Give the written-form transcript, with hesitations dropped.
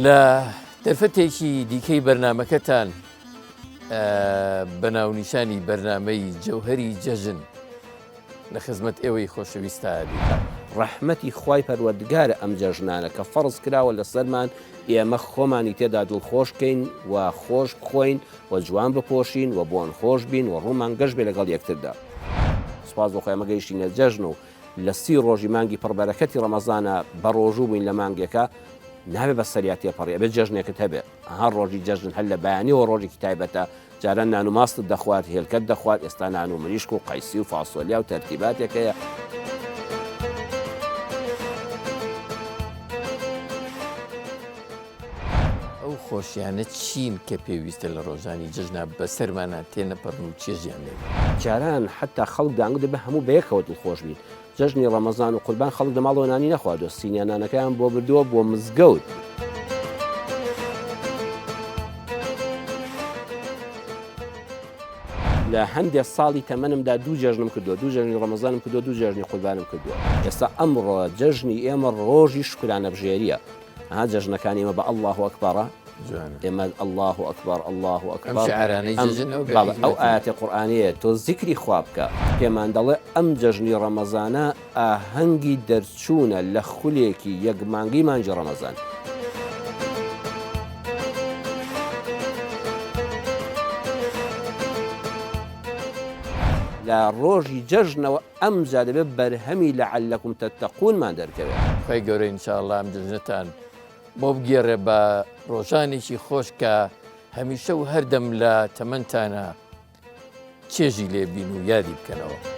لە دەرفەتێکی دیکەی بەرنمەکەتان بە ناونیشانی بەرنمەی جەوهری جەژن لە خزمەت ئێوەی خۆشەویستا بین. ڕەحمەتی خوای پەروەردگارە ئەم جەژنانە کە فەرز کراوە لەسەرمان ئێمە خۆمانی تێدا دڵخۆش کەین و خۆش بخۆین و جوان بپۆشین و بۆن خۆش بین و ڕوومان گەش بێ لەگەڵ یەکتردا. سوپاس بۆ خوا ئێمە گەیشتینە جەژن و لە سی ڕۆژی مانگی پڕ بەرەکەتی ڕەمەزانە بەڕۆژوو بووین لە مانگێکا نابێ بە سەریا تێپەڕی ئەبێ جەژنێکت هەبێ ئەها ڕۆژی جەژن هەر لە بەیانیەوە ڕۆژێکی تایبەتە جاران نان و ماستت دەخوارد هێلکەت دەخوارد ئێستا نان و مریشک و قەیسی و فاسۆلیا و تەرتیباتێک هەیە. ئەو خۆشیانە چین کە پێویستە لە ڕۆژانی جەژنا بەسەرمانا تێنەپەڕن و چێژیان لێ ببینین؟ جاران حەتا خەڵک دانگ دەبێ هەموو بەیەکەوە دڵخۆش بین جەژنی ڕەمەزان و قوربان خەڵک لە ماڵەوە نانی نەخواردووە سینیە نانەکەیان بۆ بردووە بۆ مزگەوت. لە هەندێ ساڵی تەمەنمدا دوو جەژنم کردووە، دوو جەژنی ڕەمەزانم کردووە، دوو جەژنی قوربانم کردووە. ئێستا ئەمڕۆ جەژنی ئێمە ڕۆژی شوکرانەبژێرییە. ئەها جەژنەکانی ئێمە بە اللە اکبرە. جوانە. ئێمە اللە اکبر اللە اکبر. ئەم شیعرانەی جەژن ئەو بێ بەڵێ ئەو حیکمەتن. ئایەتی قورئانییە تۆ زیکری خوا بکە. پێمان دەڵێ ئەم جەژنی ڕەمەزانە ئاهەنگی دەرچوونە لە خولێکی یەک مانگی مانگی ڕەمەزان. لە ڕۆژی جەژنەوە ئەمجا دەبێت بەرهەمی لعلکم تتقون مان دەرکەوێت. خوای گەورە ان شاء اللە ئەم جەژنەتان بۆ بگێڕێ بە ڕۆژانێکی خۆش کە هەمیشە و هەردەم لە تەمەنتانا چێژی لێ بین و یادی بکەنەوە.